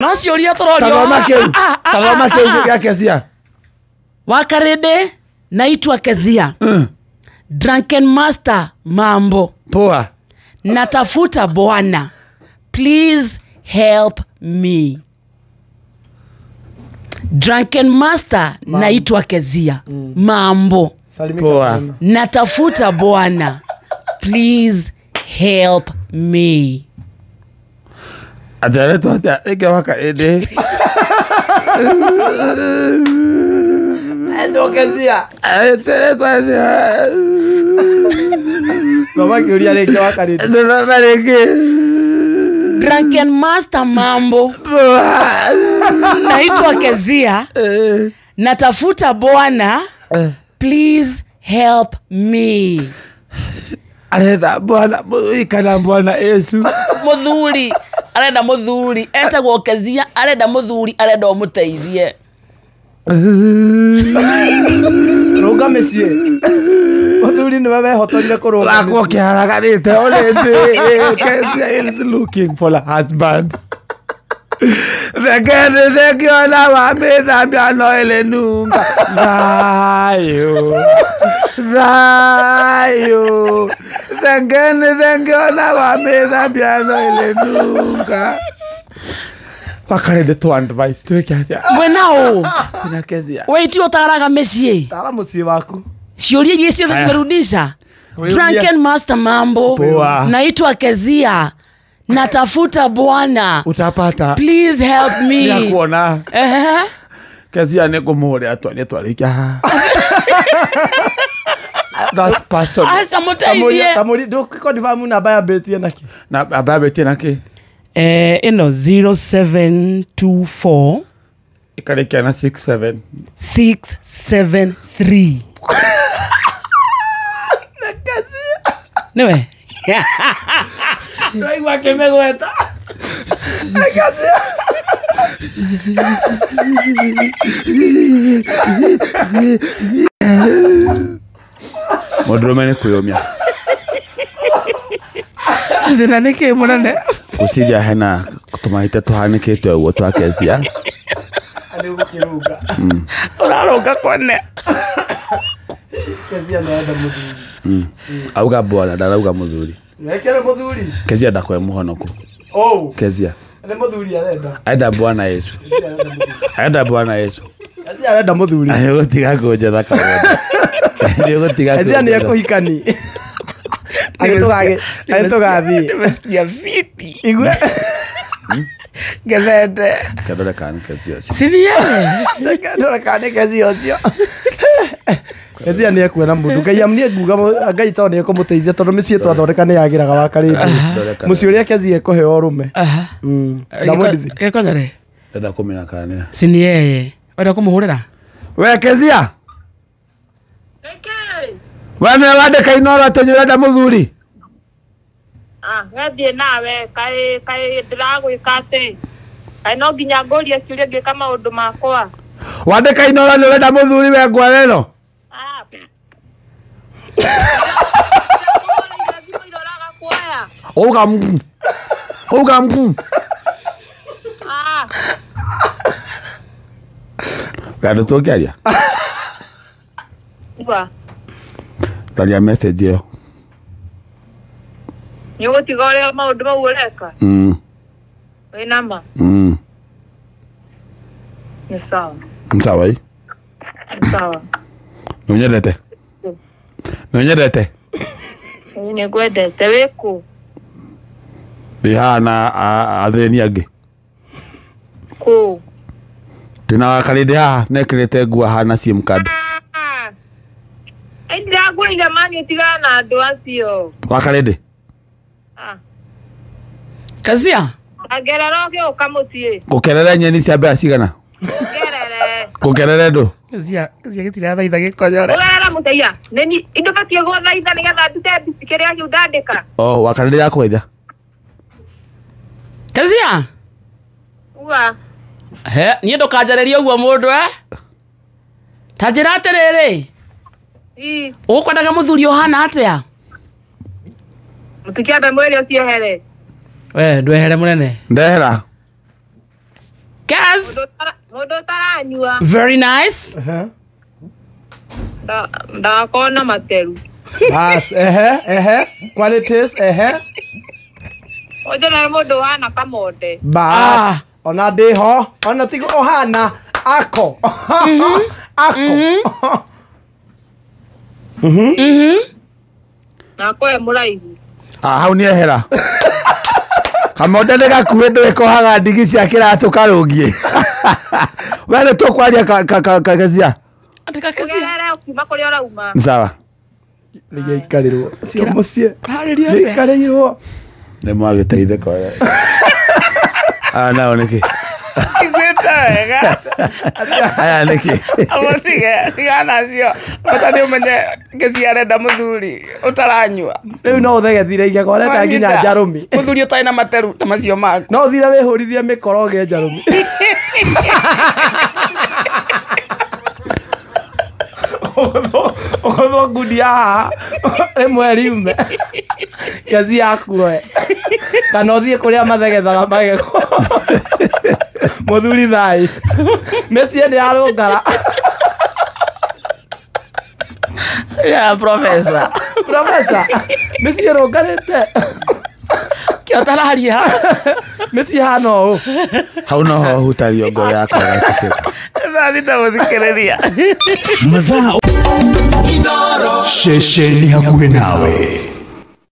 No ciũria tũrorio. Tathoma kĩu. Tathoma kĩu gĩa Kezia. Wakarĩndĩ naitwa Kezia. Drunken Master mambo. Poa. Natafuta bwana. Please help me. Drunken Master naitwa Kezia. Mambo. Salimika Poa. tena. Natafuta bwana. Please help me. Atĩ aretwo atĩa rĩngĩ Wakarĩndĩ? Endwo Kezia. Aretwo atĩa? Thoma kĩũria rĩngĩ Wakarĩndĩ. Thoma rĩngĩ. Drunken Master mambo. Poa. Naitwa Kezia. Natafuta bwana. Please help me. Aretha bwana mũthuri kana bwana Yesu. Muthuri arenda muthuri etagwo Kezia arenda muthuri arenda ũmũteithie. Rũnga mĩciĩ. Mũthuri nĩwe wehotorire kũrũnga Wakwo mĩciĩ. kĩharaganĩte already. Kezia is looking for a husband. Thengeni thengiona wa mĩthambia no ĩrĩnunga. Thayũ. Thayũ. Thengeni thengiona wa mĩthambia no ĩrĩnunga. Wakarĩndĩ tũ advice twĩke atĩa? Mwena ũ Twĩna Kezia. we ithuĩ ũtaraga mĩciĩ. Tara mũciĩ waku. Ciũria iria ciothe Haya. tumerudisha. Drunken Master mambo. Poa. Naitwa Kezia. Natafuta bwana. Utapata. Please help me. Nĩakuona. Ehe. Kezia nĩ ngũmũhũrĩra twarie twarĩkia haha. That's personal. Aca mũteithie. Tamũria ndũkĩkondibamu namba yambĩtie nakĩ? Na ambambĩtie nakĩ? Ĩno 0724 Ĩkarĩkia na 67. 673. Nĩwe. Ndĩraigua akĩmĩgweta. Kezia. Mũndũrũme nĩ kwĩyũmia. Thĩna nĩ kĩ mũnene? Ngwĩciria hena tũmahĩtia tũhanĩkĩte ũguo twa Kezia. Nĩ ũgũkĩrũnga. Ũrarũnga kwene. Kezia nĩarenda mũthuri. Auga bwana ndarauga mũthuri. Wekere mũthuri. Kezia ndakwe mũhonoku. Oh. Kezia. Nĩ mũthuri arenda. Arenda bwana Yesu. Kezia arenda mũthuri. Arenda bwana Yesu. Kezia arenda mũthuri. Nĩũgũtiga kũnjetha kaũndũ. Nĩũgũtiga Kezia nĩ kũnjetha. ekũhikani. Agĩtũgathiĩ. Nimesikia fiti. Igue. Ngethete. Kandore kana nĩ Kezia ũcio. Sithiere. Ndore kana nĩ Kezia ũcio. Kezia nĩ ekuona mũndũ. Ngai niĩ nguga Ngai tondũ nĩ ekũmũteithia tondũ mĩciĩ twathondeka nĩ yagĩraga Wakarĩndĩ. Ndore kana. Mũciĩ ũrĩa Kezia ekũheo ũrũme. Ndamwendithia. Gĩkonyore. Ndĩrenda kũmenya kana nĩ. Si ni yeye. Wenda kũmũhũrĩra? We Kezia. We nĩwe wandĩka Inooro atĩ nĩ ũrenda mũthuri? Wethiĩ nawe kaĩ kaĩ ndĩragwĩka atĩ kaĩ no nginya ngũrie kĩũria ngĩka maũndũ makwa. Wandĩka Inooro nĩ ũrenda mũthuri we ngware ĩno? Ah. Thimũ iroraga kuoya. Uga mkuu. Uga mkuu. Ah. Gandũ tũngĩaria? Igua. Tharia message ĩyo. Nĩ ũgũtiga ũrĩa maũndũ mau ũreka? Wĩna ma? Nĩ sawa. Nĩ sawa ĩ? Nĩ sawa. Nĩ ũnyendete? Nĩ ũnyendete? Ĩĩ nĩ ngwendete. Wĩ kũ? Ndĩ haha na athĩni angĩ. Kũ? Ndĩna Wakarĩndĩ haha nekĩrĩte nguo hana sim card. Ĩ ndĩrakwĩrire mani ũtigane na andũ acio. Wakarĩndĩ? Kezia. Ngerera ũgĩũka mũciĩ. Ngũkerere nyeni cia mbea cigana? Ngerere. Ngũkerere ndũ? Kezia, Kezia gĩtirathaitha gĩkonyore. Ũgerera mũceia. Nĩ indo batiĩ gũthaitha nĩgetha ndute kĩrĩa kĩu ndandĩka. Oh, Wakarĩndĩ yakũgeithia. Kezia. Uga. He, niĩ ndũkanjarĩrie ũguo mũndũ eh? Ta njĩra atĩrĩrĩ. Ĩ. Ũkwendaga mũthuri ũhana atĩa? Mũtikĩambe mwĩrĩ ũciehere. We ndwehere mũnene. Ndehera. Kaz. Mũndũ ũtaranyua Very nice. Ndagakorwo na materu. Bas, ehe, ehe. Qualities, ehe. Ũcio nĩ mũndũ wana kamonde. Bas. Ona ndĩho, ona tigo ohana ako. Ako. Na akorwo e mũraihu. Ah, hau nĩ ehera. Kamonde nĩ gakuhĩ ndũĩ kohaga ndigi cia kĩratũ karũngiĩ. We nĩ tũkwaria Kezia. Andika Kezia. Ũgerere ũkiuma kũrĩa ũrauma. Sawa. Nĩ gĩaikarĩrwo. Cio mũciĩ. Ũrarĩria atĩa? Gĩaikarĩirwo. Nĩ mwagĩteithĩka ũrĩa. Aya nao nĩkĩ? Iguĩte wega. Aya nĩkĩ? Amũtige, tigana nacio. Bata nĩ ũmenye Kezia arenda mũthuri ũtaranyua. Rĩu no ũthegethire igego ũrenda nginya njarũmi. Mũthuri ũtarĩ na materu ta macio maku. No ũthire wĩhũrithie mĩkoro ũgĩe njarũmi. Ũgũthwo ngundi haha rĩmwe riume Kezia akuoe kana ũthiĩ kũrĩa mathegethaga magego mũthuri thai mĩciĩ nĩ yarũngara. Yeah, professor. Professor, mĩciĩ ĩrũngarĩte. Kĩo ũtararia. Mĩciĩ hana ũũ. Hau noho hutagio ngoro yakwa ĩgaceceka. Thaa thita mũthikĩrĩria. Mathaa ceceni hakuhĩ nawe.